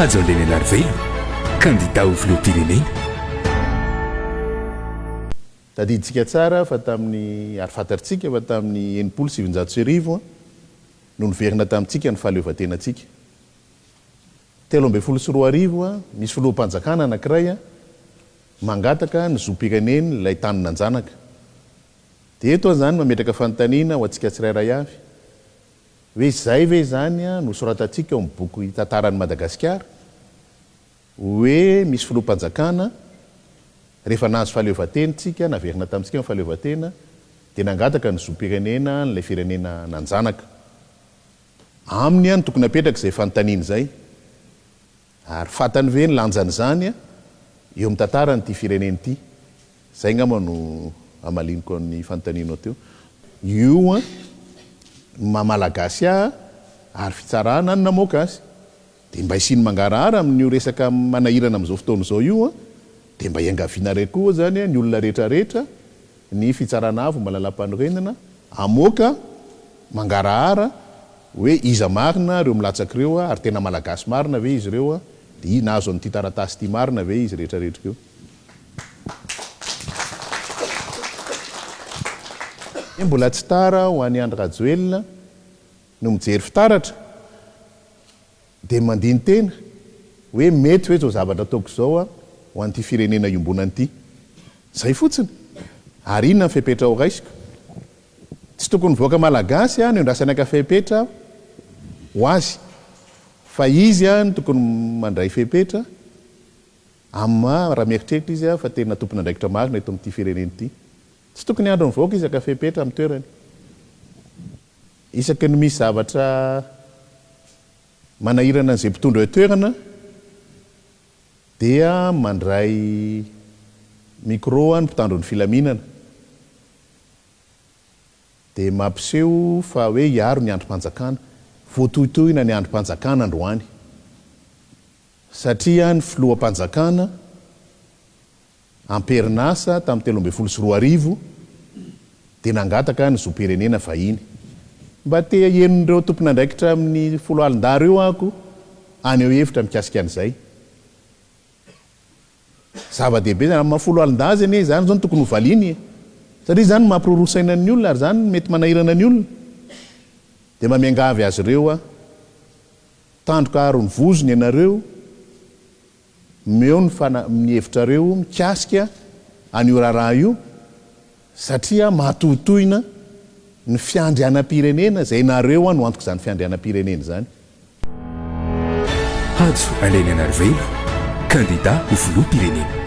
Hajo Andrianainarivelo, kandida ho filoham-pirenena. Tadidintsika tsara fa tamin'ny, ary fantatrtsika fa tamin'ny 1960 no niverina tamintsika ny fahaleovantenantsika. 2013, misy filoham-panjakana anankiray mangataka ny zom-pireneny ilay tany nanjanaka. Dia eto aho izany mametraka fanontaniana ho antsika tsirairay avy, hoe izay ve izany no soratantsika ao amin'ny boky tantaran'i Madagasikara? Hoe misy filoham-panjakana, rehefa nahazo fahaleovantena isika, naverina tamintsika ny fahaleovantena, dia nangataka ny zom-pirenena an'ilay firenena nanjanaka. Aminy no tokony hapetraka izay fanontaniana izay. Ary fantany ve ny lanjan'izany eo amin'ny tantaran'ity firenena ity? Izay angamba no hamaliniko ny fanontanianao teo. Io no maha Malagasy ahy ary fitsarana no namoaka azy. Dia mba hisian'ny mangarahara amin'io resaka manahirana amin'izao fotoana izao io dia mba iangavianareo koa izany ny olona rehetra rehetra, ny fitsarana avo mba lalàmpanorenana hamoaka mangarahara hoe iza marina ireo milatsaka ireo ary tena Malagasy marina ve izy ireo dia nahazo an'ity taratasy ity marina ve izy rehetra rehetra ireo. Mbola tsy tara ho an'i Andry Rajoelina no mijery fitaratra dia mandini-tena hoe mety ve izao zavatra ataoko izao ho an'ity firenena iombonana ity. Izay fotsiny. Ary inona ny fepetra ho raisiko? Tsy tokony vahoaka malagasy no iandrasany haka fepetra ho azy fa izy no tokony mandray fepetra amin'ny maha raha mieritreritra izy fa tena tompon'andraikitra marina eto amin'ity firenena ity. Tsy tokony hiandry ny vahoaka izy haka fepetra amin'ny toerany. Isaky ny misy zavatra manahirana an'izay mpitondra eo an-toerana dia mandray micro ny mpitandro ny filaminana dia mampiseho fa hoe hiaro ny andrim-panjakana. Voatohitohina ny andrim-panjakana androany satria ny filoham-panjakana Am-perinasa tamin'ny 2013 dia nangataka ny zom-pirenena vahiny. Mba te hihaino ireo tompon'andraikitra amin'ny foloalindahy ireo aho ko haneho hevitra mikasika an'izay. Zava-dehibe izany. Amin'ny maha foloalindahy azy anie izany izao no tokony ho valiany e! Satria izany no mampiroroa saina ny olona ary izany no mety manahirana ny olona. Dia mba miangavy azy ireo aho. Tandroka aro ny vozony ianareo. Omeo ny fana ny hevitrareo mikasika an'io raharaha io satria mahatohitohina ny fiandrianam-pirenena izay nareo no antok'izany fiandrianam-pirenena izany. Hajo Andriananarivelo, kandida ho filoham-pirenena.